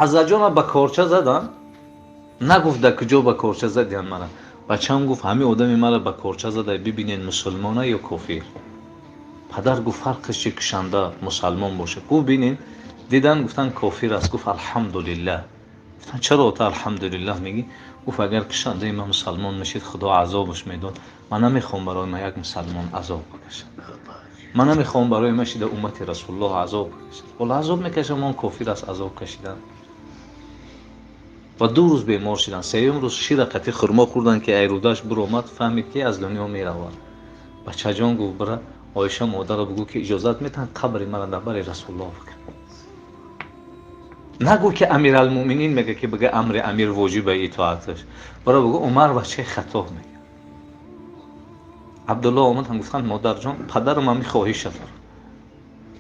Ҳазратҷонро ба корча задан, нагуфт дар куҷо ба корча задиян мара. Бачаам гуфт, ҳамин одами мара ба корча зада, бибинед, мусулмона ё кофир. Падар гуфт, фарқаш чи, кушанда мусалмон бошад? Гуфт, бинед. Дидан, гуфтан, кофир аст. Гуфт, алҳамдулиллаҳ. Гуфтан, чаро ту алҳамдулиллаҳ мегӣ? Гуфт, агар кушандаи ман мусалмон мешид, Худо азобаш медод. Ман намехоҳам барои ман як мусалмон азоб бикашад. Ман намехоҳам барои ман шида уммати Расулуллоҳ азоб бикашад. Ҳоло азоб мекашам, он кофир аст, азоб кашидан. Ва 2 рӯз бемор шиданд. Сеюм рӯз шира қатӣ хурмо хӯрданд, ки айрудаш буромад, фаҳмид, ки аз дунё меравад. Бачаҷон гуфт, бира Оиша модарро бигӯ, ки иҷозат метаҳанд қабри мара дар бари Расулуллоҳ бикун. Нагӯ, ки Амиралмуъминин мега, ки бига амри амир воҷиба итоаташ. Бара бигӯ, Умар бачаи Хаттоб мега. Абдулло омаданд, гуфтанд, модарҷон, падарам ҳами хоҳиша дорад.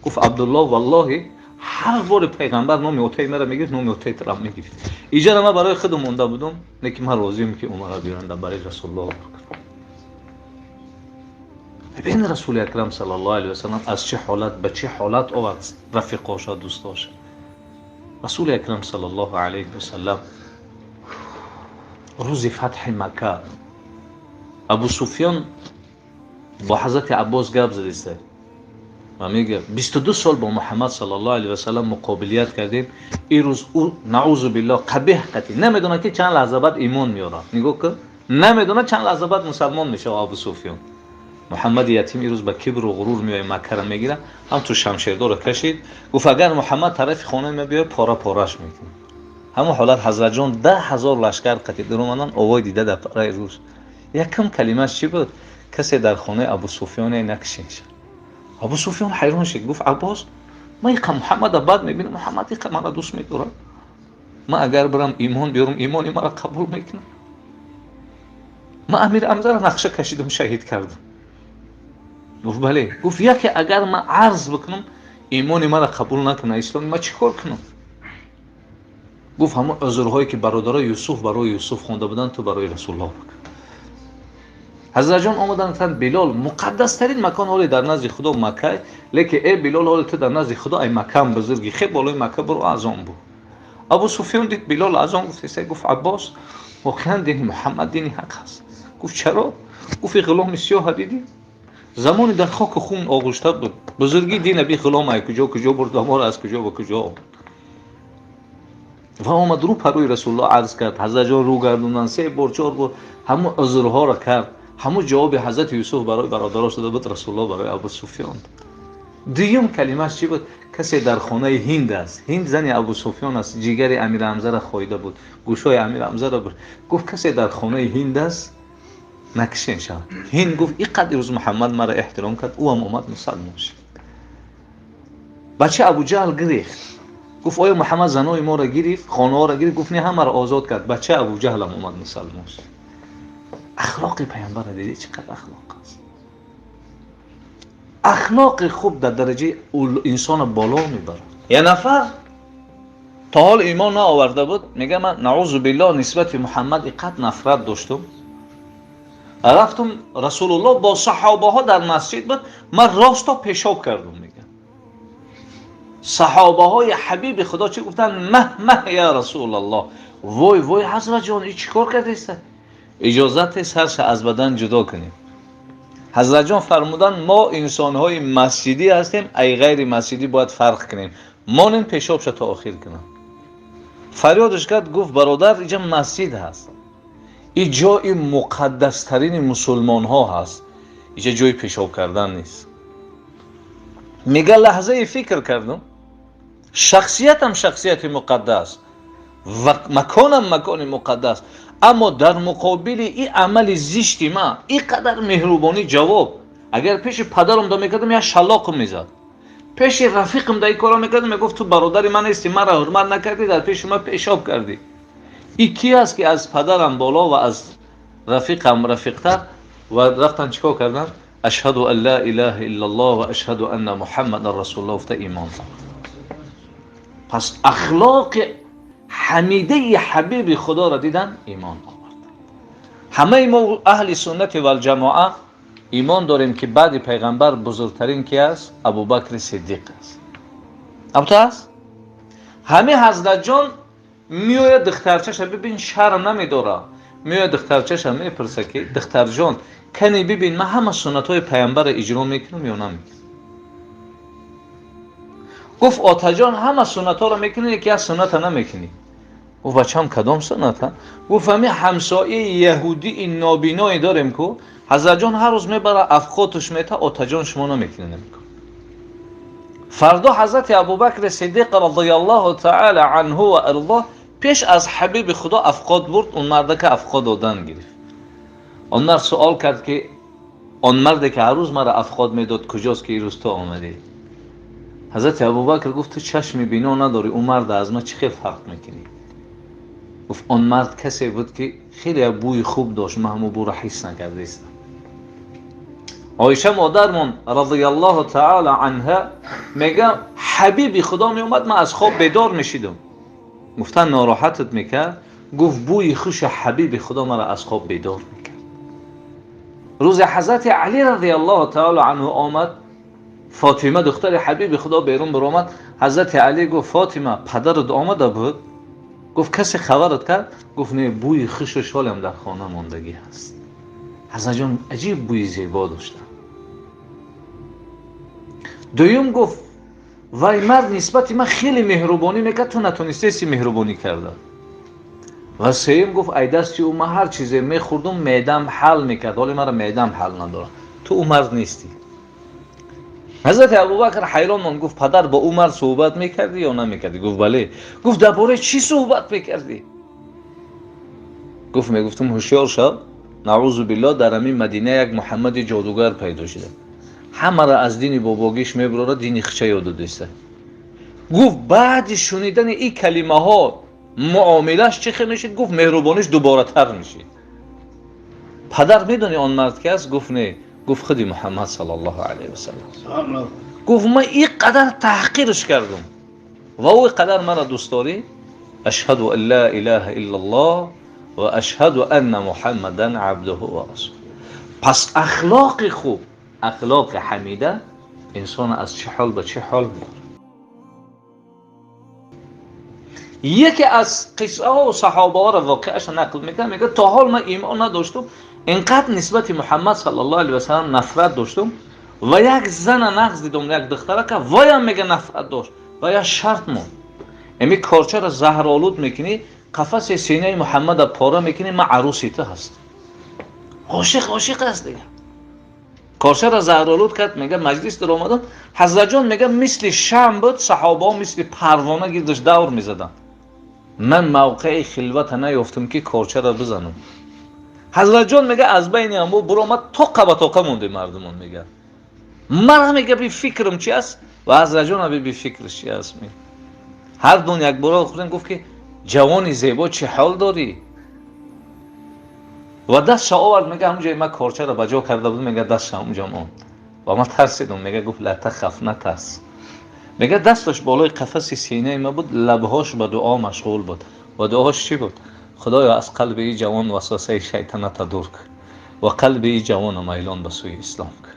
Гуфт Абдулло, валлоҳи, ҳар бори пайғамбар номи отаи мара мегирифт, номи отаи тарам мегирифт. Иҷара ман барои худам монда будум, лекин ман розием, ки Умара биёранд, дар бари Расулуллоҳ бикунам. Бибин, Расули Акрам саллаллоҳу алайҳи васаллам аз чӣ ҳолат ба чӣ ҳолат овард рафиқоша, дӯстоша. Расули Акрам саллаллоҳу алайҳи васаллам рӯзи фатҳи Макка Абу Суфён бо ҳазрати Аббос гап задиста ва мега, 22 сол бо Муҳаммад саллаллоҳу алайҳи васаллам муқобилият кардем, ин рӯз ӯ, наузу биллоҳ, қабеҳ қатӣ намедонад, ки чанд лаҳза баъд имон меорад. Нигоҳ кун, намедонад, чанд лаҳза баъд мусалмон мешавад Абу Суфён. Муҳаммади ятим ирӯз ба кибру ғурур меояд, Маккара мегирад. Ҳам ту шамшердорро кашид, гуфт, агар Муҳаммад тарафи хонаи ма биёяд, пора пораш мекунад. Ҳамон ҳолат ҳазратҷон 10 000 лашкар қатӣ даромадан, овои дида дар параи рӯз. Якам калимааш чӣ буд? Касе дар хонаи Абу Суфёне накушин шад. Абу Суфён ҳайрон шид, гуфт, Аббос, ман иқа Муҳаммада бад мебинам, Муҳаммад иқа мара дӯст медорад. Ман агар бирам имон биёрам, имони мара қабул мекунам? Ман Амир Ҳамзаро нақша кашидам, шаҳид кардам. Гуфт, бале. Гуфт, яке агар ман арз бикунам, имони мара қабул накунад, исломи ман, чӣ кор кунам? Гуфт, ҳамон узрҳое, ки бародарои Юсуф барои Юсуф хонда буданд, ту барои Расулуллоҳ бикун. Ҳазратҷон омаданд, гуфтанд, Билол, муқаддастарин макон ҳоле дар назди Худо Макка, лекин э Билол, ҳоле ту дар назди Худо ай Маккаам бузургӣ, хе болои Макка буро, азон бу. Абу Суфён дид, Билол азон гуфтеста, гуфт, Аббос, воқеан дини Муҳаммад дини ҳақ аст. Гуфт, чаро? Гуфт, и ғуломи сиёҳа дидӣ? Замоне дар хоку хун оғушта буд. Бузургии дина би ғулом ай куҷо куҷо бурд ва моро аз куҷо ба куҷо овард. Ва омад, рӯ парӯи Расулуллоҳ арз кард. Ҳазратҷон рӯ гардонданд, се бор, чор бор ҳамун узрҳоро кард. Ҳамун ҷавоби ҳазрати Юсуф барои бародарош дода буд, Расулуллоҳ барои Абу Суфён. Дуюм калимааш чӣ буд? Касе дар хонаи Ҳинд аст? Ҳинд зани Абу Суфён аст, ҷигари Амир Ҳамзаро хоида буд, гӯшҳои Амир Ҳамзаро буд. Гуфт, касе дар хонаи Ҳинд аст, накушен шавад. Ҳинд гуфт, ин қадр рӯз Муҳаммад мара эҳтиром кард, ӯ ҳам омад, мусалмон шуд. Бача Абуҷаҳл гирехт, гуфт, оё Муҳаммад занои моро гирифт, хонаҳоро гирифт? Гуфт, не, ҳамаро озод кард. Бача Абуҷаҳлам омад, мусалмон шуд. Ахлоқи паямбарро дидӣ, чӣ қадр ахлоқ аст? Ахлоқи хуб дар дараҷаи инсона боло мебарад. Як нафар то ҳол имон наоварда буд, мега, ман, наузу биллоҳ, нисбати Муҳаммад иқад нафрат доштум. Рафтум, Расулуллоҳ бо саҳобаҳо дар масҷид буд, ман росто пешоб кардум. Мега, саҳобаҳои ҳабиби Худо чӣ гуфтанд? Маҳ, маҳ, я Расулаллоҳ, вой, вой, ҳазратҷон, и чӣ кор кардеста? Иҷозате сарша аз бадан ҷудо кунем. Ҳазратҷон фармуданд, мо инсонҳои масҷидӣ ҳастем, ай ғайри масҷидӣ бояд фарқ кунем. Монем, пешобша то охир кунам. Фарёдаш кард, гуфт, бародар, иҷа масҷид ҳаст, ин ҷои муқаддастарини мусулмонҳо ҳаст, иҷа ҷои пешоб кардан нест. Мега, лаҳзае фикр кардам, шахсиятам шахсияти муқаддас ва маконам макони муқаддас, аммо дар муқобили ин амали зишти ман ин қадар меҳрубонӣ ҷавоб, агар пеши падарам да мекардам, як шалоқм мезад, пеши рафиқам да ин корро мекардам, мегуфт, ту бародари ман нести, маро ҳурмат накардӣ, дар пеши ман пешоб кардӣ. И ки аст, ки аз падарам боло ва аз рафиқам рафиқтар? Ва рафтан, чӣ кор кардан? Ашҳаду ан ла илаҳа иллаллоҳ ва ашҳаду анна Муҳаммадан расулуллоҳ гуфта имон. Пас ахлоқи ҳамидаи ҳабиби Худоро дидан, имон овард. Ҳамаи мо аҳли суннати валҷамоа имон дорем, ки баъди пайғамбар бузургтарин ки аст? Абубакри Сиддиқ аст. Абто аст. Ҳамин ҳазратҷон. Меояд духтарчаша бибин, шарм намедора. Меояд духтарчаша мепурса ки духтарҷон, кани бибин, ман ҳама суннатҳои паямбарро иҷро мекунам ё намекунам? Гуфт отаҷон, ҳама суннатҳоро мекунӣ, яке аз сунната намекунӣ. Гуфт бачам, кадом сунната? Гуфт ҳами ҳамсояи яҳудии нобиное дорем ку, ҳазратҷон ҳар рӯз мебара афқотуш мета, отаҷон шумо намекунӣ намекун. Фардо ҳазрати Абубакри Сиддиқ радиаллоҳу таала анҳу ва ардоҳ пеш аз ҳабиби Худо афқот бурд, он мардака афқот додан гирифт. Он мард суол кард ки он марде ки ҳар рӯз мара афқот медод куҷост ки ирӯз ту омадӣ? Ҳазрати Абубакр гуфт ту чашми бино надорӣ, ӯ марда аз ман чӣ хел фарқ мекунӣ? Гуфт он мард касе буд ки хеле бӯи хуб дошт, ман ҳамон бӯро ҳис накардаистам. Оиша модармон радиаллоҳу таала анҳа мега ҳабиби Худо меомад, ман аз хоб бедор мешидам. Гуфтан нороҳатат мекард? Гуфт бӯи хуши ҳабиби Худо мара аз хоб бедор мекард. Рӯзе ҳазрати Али радиаллоҳу таала анҳу омад, Фотима духтари ҳабиби Худо берун баромад. Ҳазрати Али гуфт Фотима, падарат омада буд? Гуфт касе хабарат кард? Гуфт не, бӯи хушу шолам дар хона мондагӣ ҳаст. Ҳазратҷон аҷиб бӯи зебо доштанд. Дуюм гуфт вай мард нисбати ман хеле меҳрубонӣ мекард, ту натонистеси меҳрубонӣ карда. Ва сеюм гуфт ай дасти ӯ ман ҳар чизе мехӯрдум, меъдам ҳал мекард, ҳоле мара меъдам ҳал надорад. Ту ӯ мард нестӣ. Ҳазрати Абубакр ҳайрон монд, гуфт падар, бо ӯ мард суҳбат мекардӣ ё намекардӣ? Гуфт бале. Гуфт дар бораи чӣ суҳбат мекардӣ? Гуфт мегуфтум ҳушёр шав, наъузу биллоҳ, дар ҳамин Мадина як Муҳаммади ҷодугар пайдо шуда, ҳамаро аз дини бобогиш мебурора, дини хича ёд додиста. Гуфт баъди шунидани ин калимаҳо муомилаш чӣ хел мешид? Гуфт меҳрубониш дуборатар мешид. Падар, медонӣ он мард ки аст? Гуфт не. Гуфт худи Муҳаммад саллаллоҳу алайҳи васаллам. Гуфт ман ин қадар таҳқирш кардум ва ӯ қадар мара дӯст дорӣ. Ашҳаду ан ла илаҳа иллаллоҳ ва ашҳаду анна муҳаммадан абдуҳу ва расулуҳ. Пас ахлоқи хуб, ахлоқи ҳамида инсон аз чӣ ҳол ба чӣ ҳол мебарад. Яке аз қиссаҳо саҳобаҳоро воқеаша нақл мекунад, мегӯяд то ҳол ман имон надоштум, инқадр нисбати Муҳаммад саллаллоҳу алайҳи васаллам нафрат доштум ва як зана нағз дидум, як духтарака, воям мега нафрат дошт ва як шарт монд. Эми корчаро заҳролуд мекунӣ, қафаси синаи Муҳаммада пора мекунӣ, ман арӯси ту ҳастам. Ошиқ ошиқ аст дига. Корчаро заҳролуд кард, мега маҷлис даромадам, ҳазратҷон мега мисли шам буд, саҳобаҳо мисли парвона гирдаш давр мезаданд. Ман мавқеи хилвата наёфтам ки корчаро бизанам. Ҳазратҷон мега аз байни амбо буромад, тоқа ба тоқа монде мардумон мега. Ман мега би фикрам чи аст ва ҳазратҷон аби би фикраш чи аст. Ҳар дун якбора хӯрдем, гуфт ки ҷавони зебо чӣ ҳол дорӣ? Ва дастша овард, мега ҳамунҷои ман корчаро ба ҷо карда будам, мега дастша ҳамунҷо монд. Ва ман тарсидам, мега гуфт ла тахаф, натарс. Мега дасташ болои қафаси синаи ман буд, лабҳош ба дуо машғул буд. Ва дуош чӣ буд? Худоё, аз қалби ин ҷавон васвасаи шайтаната дур кун ва қалби ин ҷавона майлон ба сӯи ислом кун.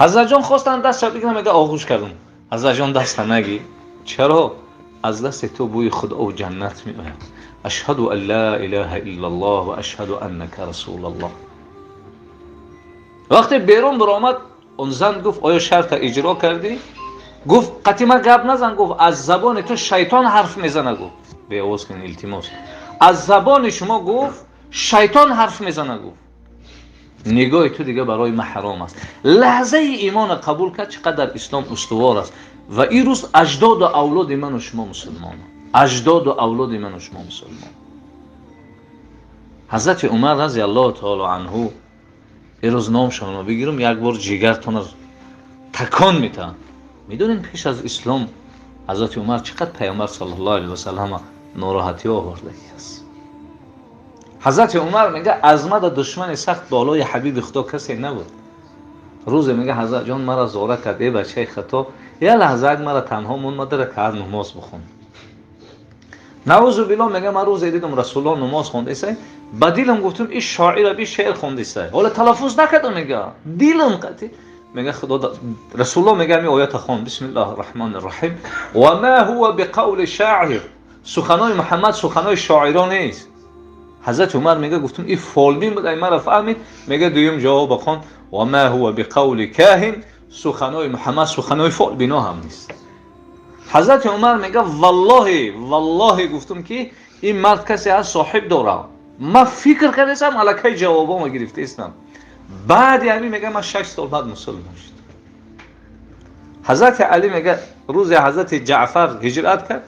Ҳазратҷон хостанд дастша бигирам, мега оғӯш кардам. Ҳазратҷон, даста нагир. Чаро? Аз дасти ту бӯи худову ҷаннат меояд. Ашҳаду ан ла илаҳа иллаллоҳ ва ашҳаду аннака расулаллоҳ. Вақте берун баромад, он зан гуфт оё шарта иҷро кардӣ? Гуфт қатъи ман гап назан, гуфт аз забони ту шайтон ҳарф мезана, гуфт беовоз кун, илтимос. Аз забони шумо гуфт шайтон ҳарф мезана, гуфт нигоҳи ту дига барои ман ҳаром аст. Лаҳзаи имона қабул кард, чӣ қадар ислом устувор аст. Ва ин рӯз аҷдоду авлоди ману шумо мусулмон, аҷдоду авлоди ману шумо мусулмон. Ҳазрати Умар разиаллоҳу таоло анҳу, ин рӯз номшонро бигирам, як бор ҷигартонро такон метаҳам. Медонем пеш аз ислом ҳазрати Умар чӣ қадр паёмбар саллаллоҳу алайҳи васаллам нороҳатиҳо овардагӣ аст. Ҳазрати Умар мега аз мада душмани сахт болои ҳабиби Худо касе набуд. Рӯзе мега ҳазратҷон мара зора кард, э бачаи хато, як лаҳзаак мара танҳо монд, ма ду ракаат намоз бихон. Наъузу биллоҳ, мега ман рӯзе дидам Расулуллоҳ намоз хондесай, ба дилам гуфтам ин шоира би шеър хондесай. Ҳоло талаффуз накардам, мега дилам қатъи мега Худо Расулуллоҳ мега ҳамин оята хон, бисмиллаҳи рраҳмони рраҳим, ва ма ҳува биқавли шоир Суханои Муҳаммад суханои шоиро нест. Ҳазрати Умар мега гуфтум ин фолбин буд, ай мара фаҳмид. Мега дуюм ҷавоб хон ва ма ҳува биқавли каҳин, суханои Муҳаммад суханои фолбино ҳам нест. Ҳазрати Умар мега валлоҳи валлоҳи гуфтум ки ин мард касе аст соҳиб дорам. Ман фикр кардастам аллакай ҷавобомо гирифтаистам. Баъди ҳамин мега ман 6 сол баъд мусулмон шудам. Ҳазрати Али мега рӯзе ҳазрати Ҷаъфар ҳиҷрат кард.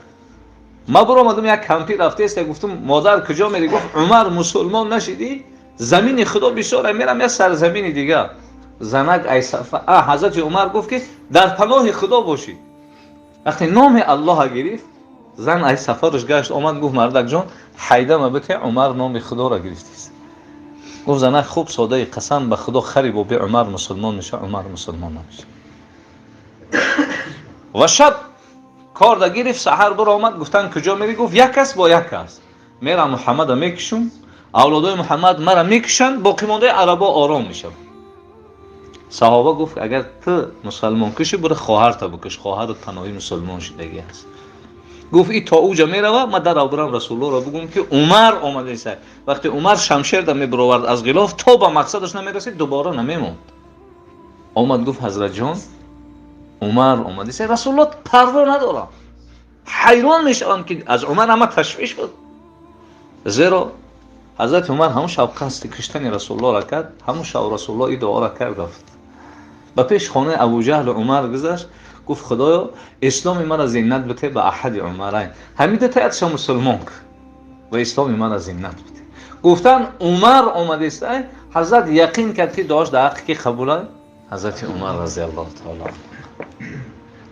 Ман биромадам як кампир рафтааст, гуфтум модар куҷо мерӣ? Гуфт Умар мусулмон нашидӣ? Замини Худо бисёр, мерам як сарзамини дигар. Занак ай сафа ҳазрати Умар гуфт ки дар паноҳи Худо бошӣ. Вақте номи Аллоҳа гирифт, зан ай сафараш гашт омад гуфт мардак ҷон ҳайдама бите Умар номи Худоро гирифтист. Гуфт занак хуб содаи қасам ба Худо хари боби Умар мусулмон меша, Умар мусулмон намеша. Ва шаб кор да гирифт, саҳар биромад, гуфтан куҷо мерӣ? Гуфт як кас бо як кас. Мерам Муҳаммада мекушум, авлодои Муҳаммад мара мекушанд, боқимондаи арабо ором мешаванд. Саҳоба гуфт агар ту мусалмон кушӣ, бура хоҳарта бикуш, хоҳарат паноҳи мусулмон шудагӣ аст. Гуфт и то уҷа мерава, ман дарав бирам Расулуллоҳро бигӯм ки Умар омадааст. Вақте Умар шамшерда мебировард аз ғилоф, то ба мақсадаш намерасид, дубора намемонд. Омад гуфт ҳазратҷон Умар омадааст. Расулуллоҳ парво надорам. Ҳайрон мешаванд ки аз Умар ҳама ташвиш буд. Зеро ҳазрати Умар ҳамон шаб қасди куштани Расулуллоҳро кард, ҳамон шаб Расулуллоҳ и дуоро кард рафт. Ба пеш хонаи Абуҷаҳл Умар гузашт, гуфт худоё исломи мара зиннат бите ба аҳади Умарайн. Ҳамин дута якша мусулмон кун ва исломи мара зиннат бите. Гуфтан Умар омадааст, ҳазрат яқин кард ки дуош дар ҳаққи ки қабул аст? Ҳазрати Умар разияллоҳу таоло анҳу.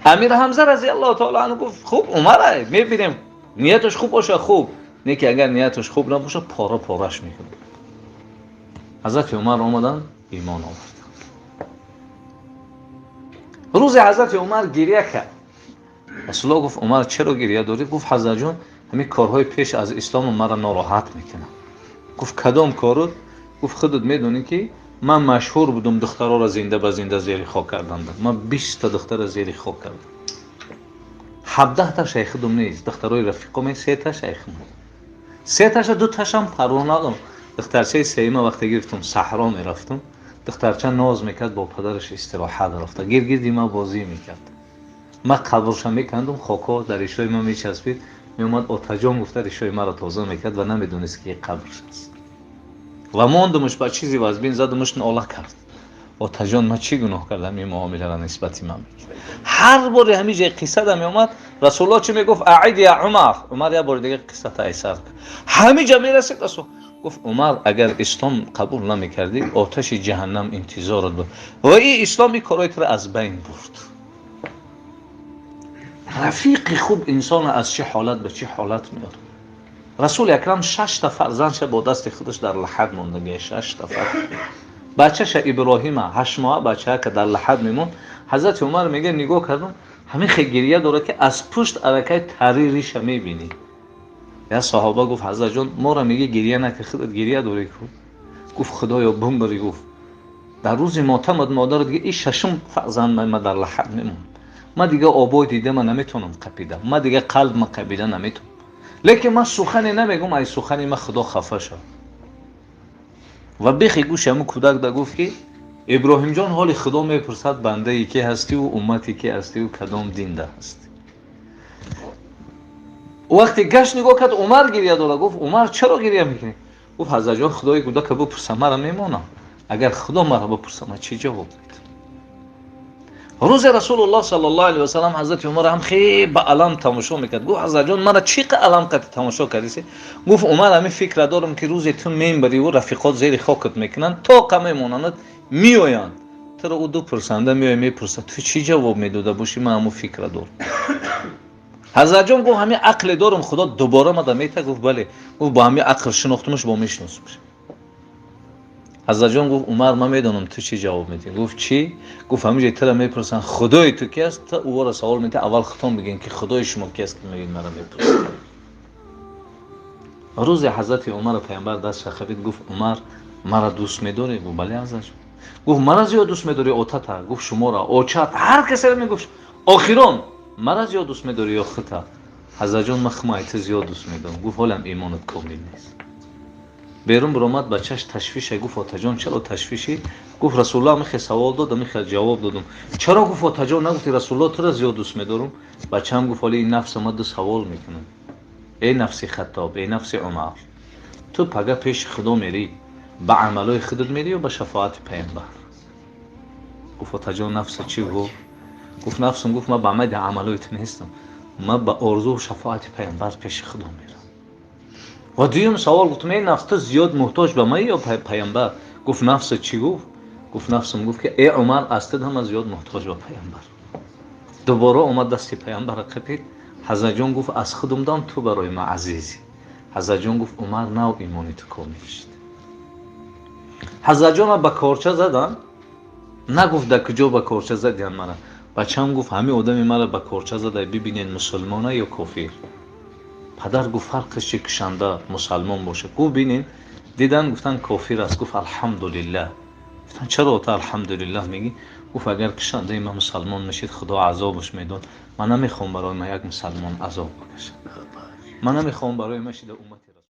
Амир Ҳамза разияллоҳу таоло анҳу гуфт хуб Умар мебинем нияташ хуб боша хуб, не ки агар нияташ хуб набоша пора пораш мекунад. Ҳазрати Умар омаданд, имон оварданд. Рӯзе ҳазрати Умар гиря кард. Расулуллоҳ гуфт Умар чаро гиря дорӣ? Гуфт ҳазратҷон ҳамин корҳои пеш аз ислому маро нороҳат мекунад. Гуфт кадом корот? Гуфт худат медонӣ ки ман машҳур будум духтароро зинда ба зинда зери хок кардам. Ман 20 та духтара зери хок кардам. 17 та шайхидум нест, духтарои рафиқоме 3 та шайхим. 3 таша 2 ташам парво надорам. Духтарчаи сеюма вақте гирифтум саҳро мерафтум, духтарча ноз мекард бо падараш истироҳат рафта, гиргирди ман бозӣ мекард. Ман қабрша мекандум, хокҳо дар ришои ман мечаспид, меомад отаҷон гуфта ришои маро тоза мекард ва намедонист ки қабрш аст. Ва мондумаш ба чизи вазбин задумаш нола кард. Отаҷон ман чӣ гуноҳ кардам ин муомиларо нисбати ман мекард. Ҳар боре ҳамин ҷои қиссада меомад, Расулуллоҳ чӣ мегуфт? Аид я Умар. Умар як бори дига қиссата айсар кард. Ҳамин ҷа мерасид Расул гуфт Умар агар ислом қабул намекардӣ оташи ҷаҳаннам интизорат буд ва ин ислом ин корҳои туро аз байн бурд. Рафиқи хуб инсонро аз чӣ ҳолат ба чӣ ҳолат меорад. Расули акрам 6 та фарзандша бо дасти худаш дар лаҳад мондагия, 6 та фарзанд. Бачаша Иброҳима 8 моҳа бачака дар лаҳад мемонд. Ҳазрати Умар мега нигоҳ кардам ҳамин хел гирия дорад ки аз пушт аллакай тари риша мебинӣ. Як саҳоба гуфт ҳазратҷон моро меги гирия накар, худат гирия дорӣ ку? Гуфт худоё бумбарӣ. Гуфт дар рӯзи мотамат модарат дига ин шашум фарзанд ма дар лаҳад мемонад. Ман дига обои дидама наметавонам қапида, ман дига қалбма қапида наметавонам. Лекин ман сухане намегӯм, ай сухани ман Худо хафа шавад. Ва бехи гӯши ҳамун кӯдак да гуфт ки Иброҳимҷон ҳоли Худо мепурсад бандае ки ҳастиву уммате ки ҳастиву кадом динда ҳастӣ. Вақте гашт нигоҳ кард Умар гирия дорад. Гуфт Умар чаро гирия мекунӣ? Гуфт ҳазратҷон Худои кӯдака бипурса мара мемонам. Агар Худо мара бипурса ман чӣ ҷавоб медиҳам? Рӯзе Расулуллоҳ саллаллоҳу алайҳи васаллам ҳазрати Умар ҳам хеле ба алам тамошо мекард. Гуфт ҳазратҷон мара чӣ қа алам қати тамошо кардиси? Гуфт Умар ҳамин фикра дорам ки рӯзе ту мембариву рафиқот зери хокат мекунанд, тоқа мемонанд, меоянд. Туро ӯ ду пурсанда меоя мепурсад ту чӣ ҷавоб медода бошӣ? Ман ҳамун фикра дорам. Ҳазратҷон гуфт ҳамин ақле дорам Худо дубора мада мета? Гуфт бале. Гуфт бо ҳамин ақл шинохтумаш бо мешиносумаш. Ҳазратҷон гуфт Умар ман медонам ту чӣ ҷавоб медиҳӣ. Гуфт чӣ? Гуфт ҳамин ҷои тура мепурсанд худои ту ки аст? Ту ӯро савол медиҳӣ аввал худтон бигӯен ки худои шумо ки аст ки мегӯед мара мепурсед. Рӯзе ҳазрати Умарро паямбар даст шахавид гуфт Умар мара дӯст медорӣ? Гуфт бале ҳазратҷон. Гуфт мара зиёд дӯст медорӣ отата? Гуфт шуморо, очат, ҳар касеро мегуфт. Охирон мара зиёд дӯст медорӣ ё хута? Ҳазратҷон, ман хума айти зиёд дӯст медорам. Гуфт: ҳолам имонат комил нест. Берун биромад, бачаш ташвиша. Гуфт: отаҷон, чаро ташвишӣ? Гуфт: Расулуллоҳ михе савол додам, михе ҷавоб додум. Чаро, гуфт, отаҷон, нагуфти Расулуллоҳ тура зиёд дӯст медорум? Бачаам гуфт: ҳоли ин нафса ма ду савол мекунам. Эй нафси Хаттоб, эй нафси Умар, ту пага пеши Худо мерӣ, ба амалҳои худат мерӣ ё ба шафоати Паямбар? Гуфт: отаҷон, нафса чӣ гуфт? Гуфт: нафсам гуфт: ман ба майди амалҳои ту нестам, ман ба орзу шафоати Паямбар пеши Худо мерам. Ва дуюм савол гуфтам: эй нафс, ту зиёд муҳтоҷ ба ман ё Паямбар? Гуфт: нафса чӣ гуфт? Гуфт: нафсам гуфт, ки эй Умар, аз ту ҳама зиёд муҳтоҷ ба Паямбар. Дубора омад, дасти Паямбарро қапид. Ҳазратҷон, гуфт, аз худум дам ту барои ман азизӣ. Ҳазратҷон, гуфт, Умар, нав имони ту комил шуд. Ҳазратҷонро ба корча задан. Нагуфт дар куҷо ба корча задиан мара. Бачаам гуфт: ҳамин одами мара ба корча зада, бибинед, мусулмона ё кофир? Падар гуфт: фарқаш чи, кушанда мусалмон бошад? Гуфт: бинен. Дидан, гуфтан: кофир аст. Гуфт: алҳамдулиллаҳ. Гуфтан: чаро та алҳамдулиллаҳ мегӣ? Гуфт: агар кушандаи ман мусалмон мешид, Худо азобаш медод. Ман намехоҳам барои ман як мусалмон азоб бикашад. Ман намехоҳам барои ман шида уммати.